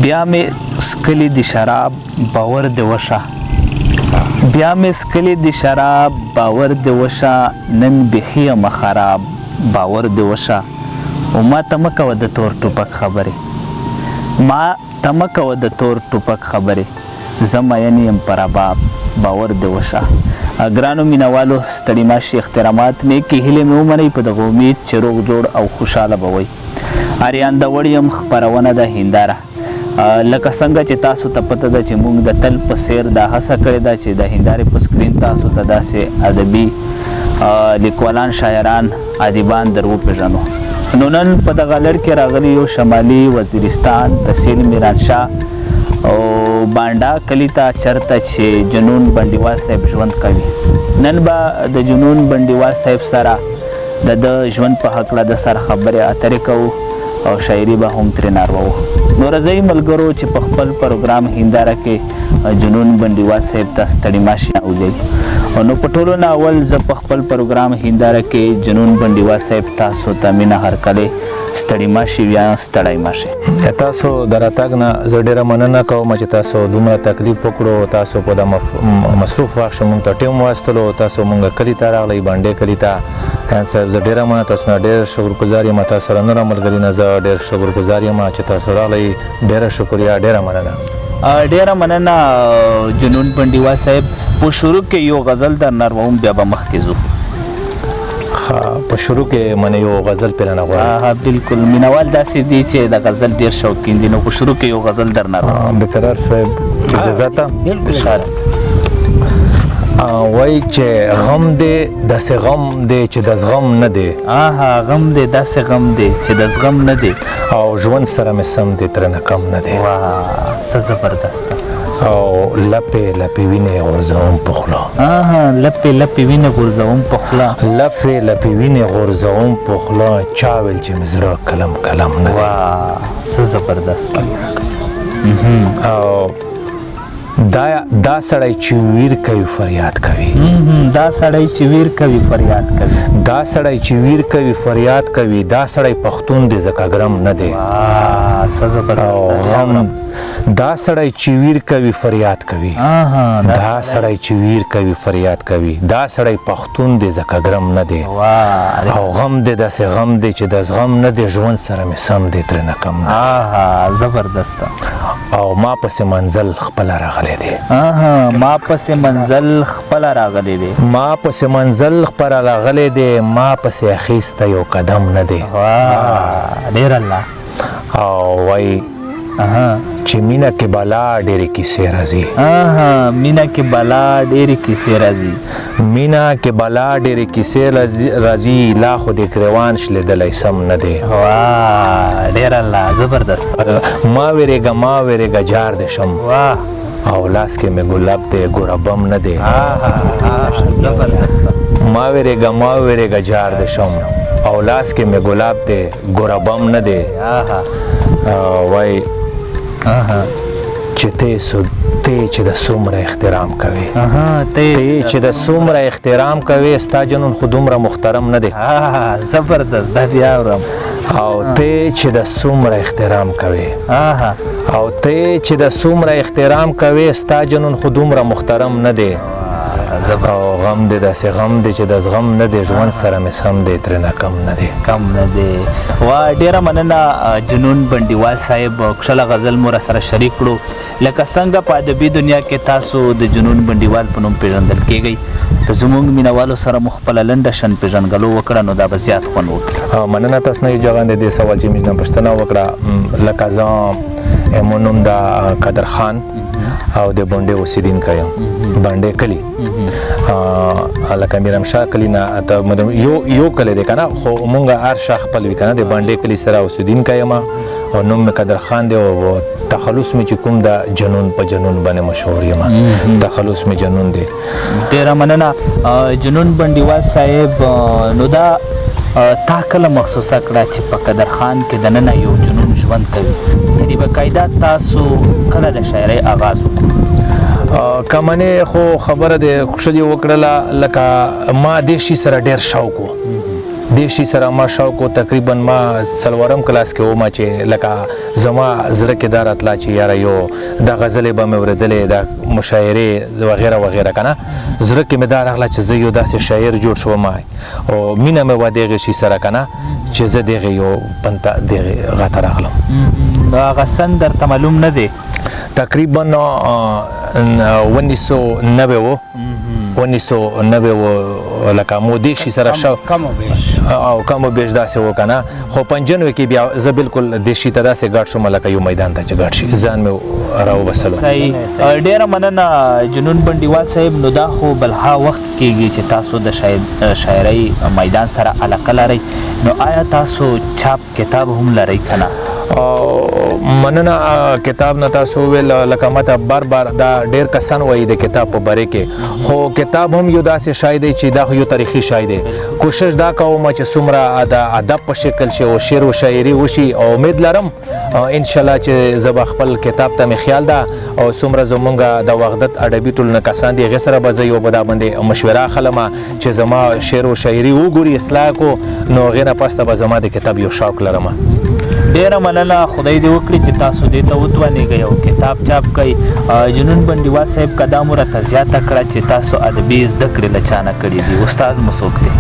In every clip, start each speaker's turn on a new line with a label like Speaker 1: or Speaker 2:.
Speaker 1: بیا مې سکلي دي شراب باور دې وشه، بیا مې سکلي دي شراب باور دې وشه، نن بیخي یمه خراب باور دې وشه. او ما ته مه کوه د تور ټوپک خبرې، ما ته مه کوه د تور ټوپک خبرې، زه مین یم په رباب باور دې وشه. ګرانو مینوالو، ستړي ماشي، احترامات، نیکې هیلې مې ومنئ په دغه امید چې روغ جوړ او خوشحاله به وئ. اریان دوړ یم، خپرونه ده هنداره. لکه څنګه چې تاسو ته پته ده چې موږ د تل په څیر دا هڅه کړې ده چې د هندارې په سکرین تاسو ته داسې ادبي لیکوالان، شاعران، ادیبان در وپېژنو. نو نن په دغه لړ کې راغلي یو شمالي وزیرستان، تحصیل میرانشاه او بانډا کلی ته، چرته چې جنون بنډیوال صاحب ژوند کوي. نن به د جنون بنډیوال صاحب سره د ده ژوند په هکله د سر خبرې اترې کوو او شاعري به هم ترې ناروو. نو راځئ ملګرو چې په خپل پروګرام هنداره کې جنون بنډیوال صاحب ته ستړي ماشي اولئ. نو په ټولو نه اول زه په خپل پروګرام هنداره کې جنون بنډیوال صاحب تاسو ته مینه هرکلی، ستړي ماشي یا ستړی ماشي.
Speaker 2: تاسو د راتګ نه زه ډېره مننه کوم چې تاسو دومره تکلیف وکړو، تاسو په د مصروف وخت کې مونږ ته ټیم واستلو، تاسو مونږ کلي ته راغلئ، بانډې کلي ته. صاحب زه ډېره مننه، تاسو نه ډېر شکرګزار یم، تاسو سره نور ملګري نه زه ډېر شکرګزار یم چې تاسو راغلئ. ډېره شکریه، ډېره مننه.
Speaker 1: ډېره مننه جنون بنډیوال صاحب. په شروع کې یو غزل در نروم، بیا به مخکې ځو.
Speaker 2: په شروع کې منه یو غزل پیرانه غواړم.
Speaker 1: ها بالکل، مینوال داسې دي چې د غزل ډېر شوقین دي، نو په شروع کې یو غزل در نروم.
Speaker 2: بقرار صاحب اجازه ته؟
Speaker 1: بالکل. ارشاد.
Speaker 2: وای چې غم دی داسې غم دی چې د زغم نه دی.
Speaker 1: آها، غم دی داسې غم دی چې د زغم نه دی.
Speaker 2: او ژوند سره مې سم دی ترنه کم نه دی.
Speaker 1: واه، څه زبردست.
Speaker 2: او لپې لپې وینې غورځوم په خوله.
Speaker 1: آها، لپې لپې وینې غورځوم په خوله.
Speaker 2: لپې لپې وینې غورځوم په خوله، چا ویل چې مې زړه کلم کلم نه دی.
Speaker 1: واه، څه زبردست.
Speaker 2: او دا سړی چې ویر کوي فریاد کوي.
Speaker 1: دا سړی چې ویر کوي فریاد کوي.
Speaker 2: دا سړی چې ویر کوي فریاد کوي، دا سړی پښتون دی ځکه ګرم نه دی.
Speaker 1: څه زبردست.
Speaker 2: او غم، دا سړی چې ویر کوي فریاد کوي. دا سړی چې ویر کوي فریاد کوي، دا سړی پښتون دی ځکه ګرم نه دی. او غم دی داسې غم دی چې د زغم نه دی، ژوند سره مې سم دی ترېنه کم نه
Speaker 1: دی. زبردست.
Speaker 2: او ما پسې منزل خپله راغلی دی.
Speaker 1: ما پسې منزل خپله راغلی دی.
Speaker 2: ما پسې منزل خپله راغلی دی، ما پسې اخیسته یو قدم نه دی.
Speaker 1: ډېر الله.
Speaker 2: او وایي چې مینه کې بلا ډېرې کیسې راځي.
Speaker 1: مینه کې بلا ډېرې کیسې راځي.
Speaker 2: مینه کې بلا ډېرې کیسې راځي، لا خو دې ګریوان شلېدلی سم نه دی.
Speaker 1: ډېر الله، زبردست.
Speaker 2: ما وېرېږه ما وېرېږه جار دې شم. او لاس کې مې ګلاب دی ګوره بم نه دی.
Speaker 1: زبردست.
Speaker 2: ما وېرېږه ما وېرېږه جار دې شم، او لاس کې مې ګلاب دی ګوره بم نه دی. وایي چې ته چې د څومره احترام کوې، ته چې د څومره احترام کوې، ستا جنون خو دومره محترم نه دی.
Speaker 1: زبردست، دا بیا اورم.
Speaker 2: او ته چې د څومره احترام کوې، او ته چې د څومره احترام کوې، ستا جنون خو دومره محترم نه دی. او غم دی داسې غم دی چې د زغم نه دی، ژوند سره مې سم دی ترېنه کم نه دی.
Speaker 1: کم نه دی. وا، ډېره مننه جنون بنډیوال صاحب، کښله غزل مو راسره شریک کړو. لکه څنګه په ادبي دنیا کې تاسو د جنون بنډیوال په نوم پېژندل کېږئ، که زموږ مینوالو سره مو خپله لنډه شن پېژندګلو وکړه نو دا به زیات خوند وکړي.
Speaker 2: مننه تاسو نه جوان د دې سوال چې مې نه پوښتنه وکړه. لکه زه مو نوم د قدر خان او د بونډې اوسېدونکی یم، بانډې کلی، لکه میرامشاه کلی نه یو کلی دی که نه، خو مونږ هر شا خپل وي که نه، د بانډې کلی سره اوسېدونکی یم او نوم مې قدر خان دی او تخلص مې چې کوم د جنون په جنون باندې مشهور یم، تخلص مې جنون دی.
Speaker 1: ډېره مننه جنون بنډیوال صاحب. نو دا تا کله مخصوصه کړه چې په قدر خان کې دننه یو جنون ژوند کوي، یعنې باقاعده تاسو کله د شاعرۍ آغاز وکړو؟
Speaker 2: کمنې خو خبره دې خوشحالي وکړله، لکه ما دې شي سره ډېر شوق و. دې شي سره ما شوق و. تقریبا ما څلورم کلاس کې وم چې لکه زما زړه کې دا راتله چې یاره یو دا غزلې به مې اورېدلې، دا مشاعرې وغیره وغیره که نه، زړه کې مې دا راغله چې زه یو داسې شاعر جوړ شوم او مینه مې وه دغې شي سره که نه چې زه دغې یو پنته دغې غا ته راغلم.
Speaker 1: نو هغه سن درته معلوم نه دی؟
Speaker 2: تقریبا 1990 و، 1990 و، لکه مو دې شي سره شو
Speaker 3: کم او بیش
Speaker 2: او کم او بیش داسې و که نه. خو 95 کې بیا زه بالکل دې شي ته داسې ګډ شوم لکه یو میدان ته چې ګډ شي، ځان مې راوبسلو.
Speaker 1: صحیح. ډېره مننه جنون بنډیوال صاحب. نو دا خو بلها وخت کېږي چې تاسو د شاعرۍ میدان سره علاقه لرئ، نو آیا تاسو چاپ کتاب هم لرئ که نه؟
Speaker 2: مننه. کتاب نه تاسو ویل لکه ماته بار بار دا ډیر کسان وایي د کتاب په باره کې، خو کتاب هم یو داسې شی دی چې دا خو یو تاریخي شی دی. کوشش دا کوم چې څومره د ادب په شکل شي او شعر او شاعري وشي، او امید لرم ان شاء الله چې زه به خپل کتاب ته مې خیال ده او څومره زمونږ د وحدت ادبي ټولنه کسان دي هغې سره به زه یو به دا باندې مشوره اخلم چې زما شعر او شاعري وګوري اصلاح کو، نو هغې نه پس ته به زما د کتاب یو شوق لرم.
Speaker 1: ډېره مننه، خدای دې وکړي چې تاسو دې ته وتوانېږئ او کتاب چاپ کړئ. جنون بنډیوال صاحب، که دا مو راته زیاته کړه چې تاسو ادبي زده کړې له چا نه کړې دي، استاد مو څوک دی؟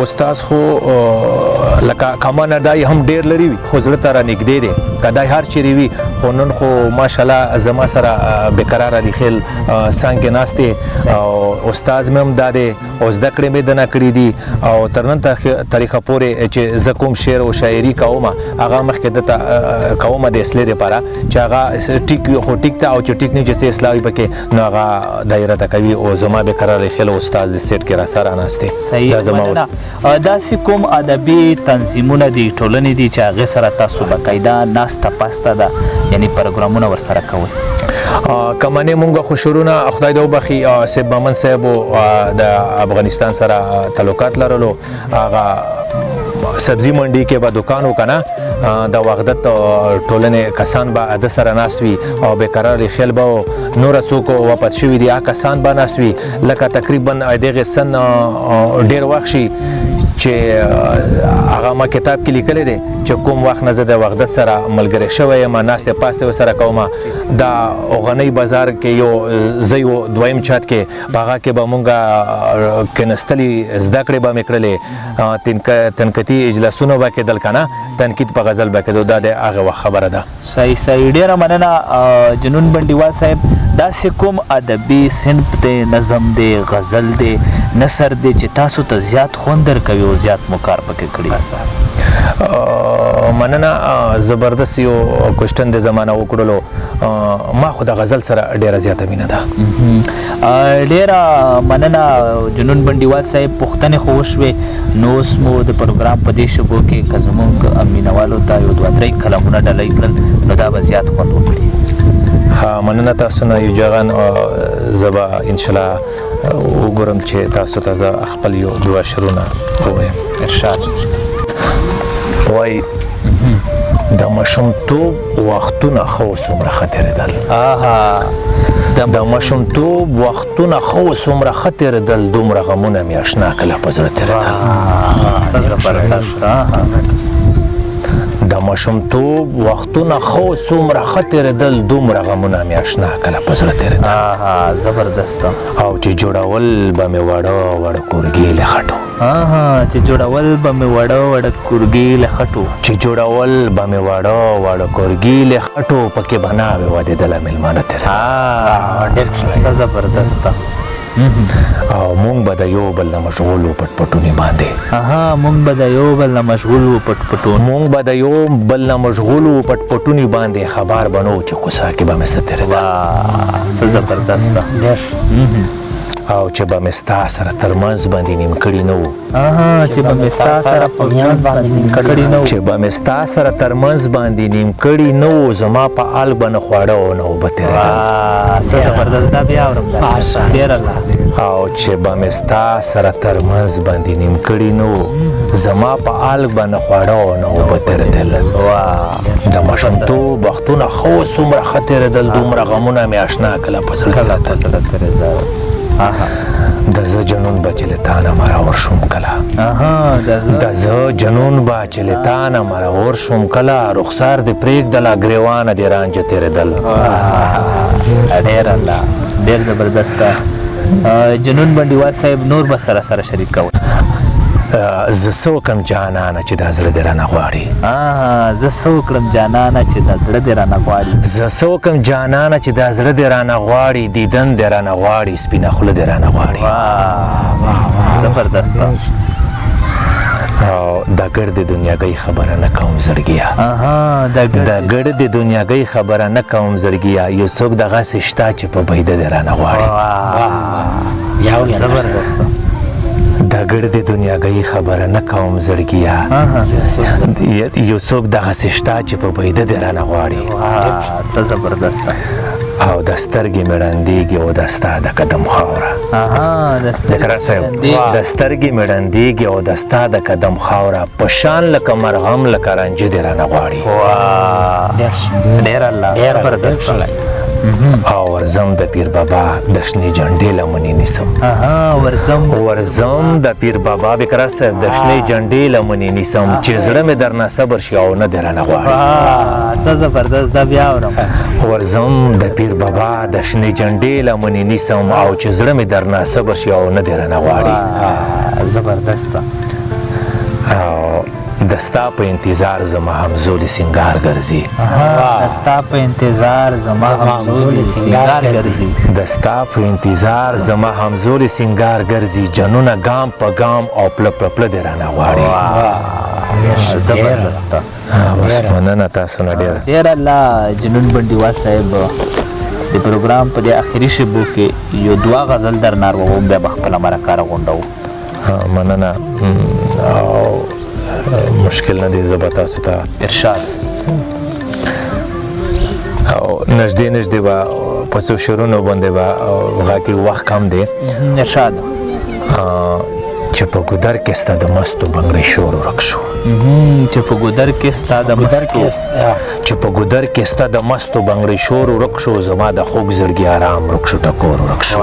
Speaker 2: استاد خو لکه کمانه دا یې هم ډېر لرې وي خو زړه ته رانږدې دی، که دا هر چېرې وي. خو نن خو ماشاءالله زما سره بېقرار علي خېل څنګ کې ناست دی او استاد مې هم دا دی او زده کړې مې دنه کړې دي، او تر نن تاریخه پورې چې زه کوم شعر او شاعري کوم هغه مخکې ده ته کوم د اصلاح دپاره چې هغه ټیک وي خو ټیک ته، او چې ټیک نه وي چې څه اصلاح وي پکې نو هغه دایره ته کوي. او زما بېقرار علي خېل استاد د سیټ کې راسره ناست دی.
Speaker 1: صحیح.
Speaker 2: دا زما
Speaker 1: مننه. داسې کوم ادبي تنظیمونه دي، ټولنې دي چې هغې سره تاسو باقاعده ناسته پاسته ده، یعنی پروګرامونه ورسره کوئ؟
Speaker 2: کمنې مونږ خو شروع نه خدای دې وبخښي صاحب مامن صاحب د افغانستان سره تعلقات لرلو، هغه سبزی منډي کې به دکان وکنه، د وحدت ټولنې کسان به د سره ناست وي او بېقرار علي خېل به نور څوک وفات شوي دي هغه کسان به ناست وي. لکه تقریبا دغې سن ډېر وخت شي چې هغه ما کتاب کې لیکلی دی چې کوم وخت نه زه د وحدت سره ملګری شوی یم، ناستې پاستې ورسره کوم. د اوغنۍ بازار کې یو ځای و دویم چت کې، په هغه کې به مونږ کېناستلې زده کړې به مې کړلې، تنکتي اجلاسونه به کېدل که نه، تنقید په غزل به کېدو. دا د هغه وخت خبره ده.
Speaker 1: صحیح صحیح. ډېره مننه جنون بنډیوال صاحب. داسې کوم ادبي صنف دی، نظم دی، غزل دی، نثر دی چې تاسو ته زیات خوند درکوي او زیات مو کار پکې کړی؟
Speaker 2: مننه، زبردست یو کوشچن د زمانه وکړلو. ما خو د غزل سره ډېره زیاته مینه ده.
Speaker 1: ډېره مننه جنون بنډیوال صاحب. پوښتنې خو وشوې، نو اوس مو د پروګرام په دې شېبو کې که زموږ مینهوالو ته یو دوه درې کلمونه ډالۍ کړل نو دا به زیات خوند وکړي.
Speaker 2: ها مننه تاسو نه یو جغان، زه به انشاءالله وګورم چې تاسو ته زه خپل یو دوه شعرونه ووایم.
Speaker 1: ارشاد.
Speaker 2: وای د ماشومتوب وختونه ښه و څومره ښه تېرېدل. د ماشومتوب وختونه ښه و څومره ښه تېرېدل، دومره غمونه مې اشنا کله په زړه تېرېدل.
Speaker 1: څه زبردست.
Speaker 2: د ماشومتوب وختونه ښه و څومره ښه تېرېدل، دومره غمونه مې اشنا کله په زړه تېرېدل.
Speaker 1: زبردست.
Speaker 2: او چې جوړول به مې واړه واړه کورګي له خټو.
Speaker 1: چې جوړول به مې واړه واړه کورګي له خټو.
Speaker 2: چې جوړول به مې واړه واړه کورګي له خټو، پکې به ناوې ودېدله مېلمانه تېرېدل.
Speaker 1: ډېر ښه، زبردست.
Speaker 2: او مونږ به د یو بل نه مشغول وو پټپټونې باندې.
Speaker 1: مونږ به د یو بل نه مشغول وو پټپټونې.
Speaker 2: مونږ به د یو بل نه مشغول وو پټپټونې باندې، خبر به نه وو چې کوڅه کې به مې څه تېرېدل.
Speaker 1: څه زبردست.
Speaker 2: او چې به مې ستا سره تر منځ باندې نیم کړي نه وو.
Speaker 1: چې به مې ستا سره په منځ باندې نیم کړي نه وو.
Speaker 2: چې به مې ستا سره تر منځ باندې نیم کړي نه وو، زما په آل به نه خواړه او نه اوبه تېرېدل.
Speaker 1: څه زبردست. دا بیا اورم دا شعر. ډېر الله.
Speaker 2: او چې به مې ستا سره تر منځ باندې نیم کړي نه وو، زما په آل به نه خواړه او نه اوبه تېرېدل. د ماشومتوب وختونه ښه و څومره ښه تېرېدل، دومره غمونه مې اشنا کله په زړه تېرېدل. د زه جنون به چې له تا نه مرور شوم کله، د زه جنون به چې له تا نه مرور شوم کله، رخسار دې پرېږدله ګریوانه دې رانجه تېرېدل.
Speaker 1: ډېر الله، ډېر زبردست. جنون بنډیوال صاحب نور به سره سره شریک کوئ.
Speaker 2: زه څه وکړم جانانه چې دا زړه دې رانه غواړي.
Speaker 1: زه څه وکړم جانانه چې دا زړه دې رانه غواړي.
Speaker 2: زه څه وکړم جانانه چې دا زړه دې رانه غواړي، دیدن دې رانه غواړي، سپینه خوله دې رانه غواړي.
Speaker 1: زبردست.
Speaker 2: او د ګرد دنیاګۍ خبره نه کوم زړګیه، د ګرد دنیاګۍ خبره نه کوم زړګیه، یو څوک دغسې شته چې په بیده دې رانه غواړي.
Speaker 1: زبردست.
Speaker 2: د ګرد دنیاګۍ خبره نه کوم زړګیه، یو څوک دغسې شته چې په بیده دې رانه غواړي.
Speaker 1: څه زبردست.
Speaker 2: او د سترګې مې ړندېږي او د ستا د قدم خاوره. اقرار صاحب، د سترګې مې ړندېږي او د ستا د قدم خاوره، په شان لکه مرغم لکه رانجه دې رانه غواړي.
Speaker 1: ډېر الله، زبردست.
Speaker 2: او ورځم د پیر بابا د شنې جنډې لمنې نیسم. ورځم د پیر بابا بکرار صاحب د شنې جنډې لمنې نیسم، چې زړه مې درنه صبر شي او نه دې رانه غواړي.
Speaker 1: څه زبردست، دا بیا اورم.
Speaker 2: ورځم د پیر بابا د شنې جنډې لمنې نیسم، او چې زړه مې درنه صبر شي او نه دې رانه غواړي.
Speaker 1: زبردست.
Speaker 2: او د ستا په انتظار زما همزولي سنګار ګرځي.
Speaker 1: د ستا په انتظار زما همزولي سنګار ګرځي.
Speaker 2: د ستا په انتظار زما همزولي سنګار ګرځي، جنونه ګام په ګام او پله په پله دې رانه غواړي.
Speaker 1: زبردست.
Speaker 2: بس مننه تاسو نه ډېر
Speaker 1: ډېر الله. جنون بنډیوال صاحب د پروګرام په دې آخري شېبو کې یو دوه غزل درنه اروم، بیا به خپله مرکه راغونډوو.
Speaker 2: مننه. او مشکل نه دی، زه به تاسو ته
Speaker 1: ارشاد.
Speaker 2: او نږدې نږدې به په څو شعرونو باندې به هغه کې وخت کم دی.
Speaker 1: ارشاد.
Speaker 2: چې په ګودر کې ستا د مستو بنګړي شور ورک شو.
Speaker 1: چې په ګودر کې ستا د مستو،
Speaker 2: چې په ګودر کې ستا د مستو بنګړي شور ورک شو، زما د خوږ زړګي آرام ورک شو، ټکور ورک شو.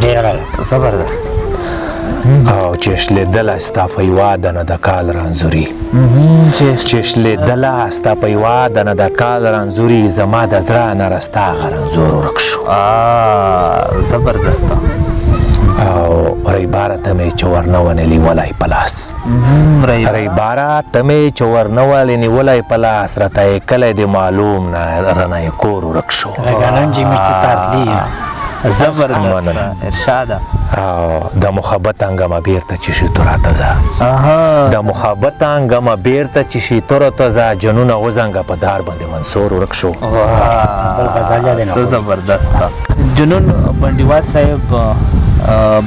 Speaker 1: ډېر زبردست.
Speaker 2: او چې شلېدله ستا په یوه دنه د کال رانځوري، چې شلېدله ستا په یوه دنه د کال رانځوري، زما د زړه نه رستا هغه رنځور ورک شو.
Speaker 1: زبردست.
Speaker 2: او ریباره ته مې چې ورنه ونه نیولی په لاس، ریباره ته مې چې ورنه ولې نیولی په لاس، راته یې کلی دې معلوم نه رانه یې کور ورک شو.
Speaker 1: زبردست. ارشاد.
Speaker 2: او د محبت انګمه بیرته چې شي ته راته ځه، د محبت انګمه بیرته چې شي ته راته ځه، جنونه وزنګه په دار باندې منصور ورک شو.
Speaker 1: څه زبردست. جنون بنډیوال صاحب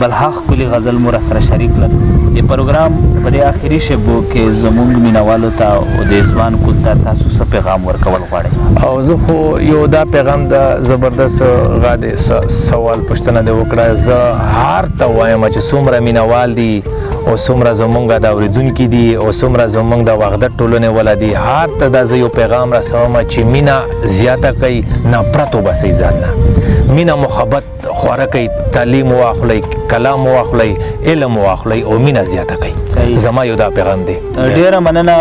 Speaker 1: بلها ښکلي غزل مو راسره شریک کړل. د پروګرام په دې آخري شېبو کې زموږ مینهوالو ته او د ځوان کول ته تاسو څه پیغام ورکول غواړئ؟
Speaker 2: او زه خو یو دا پیغام د زبردست غا د سوال پوښتنه دې وکړه. زه هر ته وایم چې څومره مینهوال دي او څومره زمونږ د اورېدونکي دي او څومره زمونږ د وحدت ټولنې والا دي، هر ته دا زه یو پیغام رسوم چې مینه زیاته کړئ، نفرت وباسئ ځان نه، مینه محبت خواره کوي، تعلیم واخلئ، کلام واخلئ، علم واخلئ او مینه زیاته کړئ. زما یو دا پیغام دی.
Speaker 1: ډېره مننه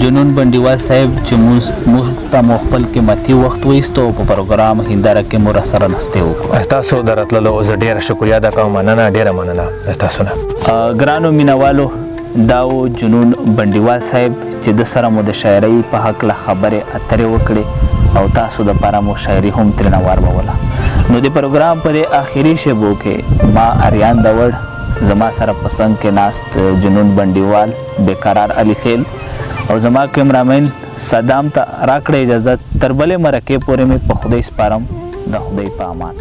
Speaker 1: جنون بنډیوال صاحب چې موږ ته مو خپل قیمتي وخت وایستو او په پروګرام هنداره کې مو راسره ناستې وکړه.
Speaker 2: ستاسو د راتللو زه ډېره شکریه ادا کوم. مننه، ډېره مننه ستاسو نه.
Speaker 1: ګرانو مینهوالو، دا و جنون بنډیوال صاحب چې د سره مو د شاعرۍ په هکله خبرې اترې وکړې او تاسو دپاره مو شاعري هم ترېنه واروله. نو د پروګرام په دې آخري شېبو کې ما اریان داوړ، زما سره په څنګ کې ناست جنون بنډیوال، بېقرار علي خیل او زما کیمرامین صدام ته راکړه اجازه. تر بلې مرکې پورې مې په خدای سپارم، د خدای په امان.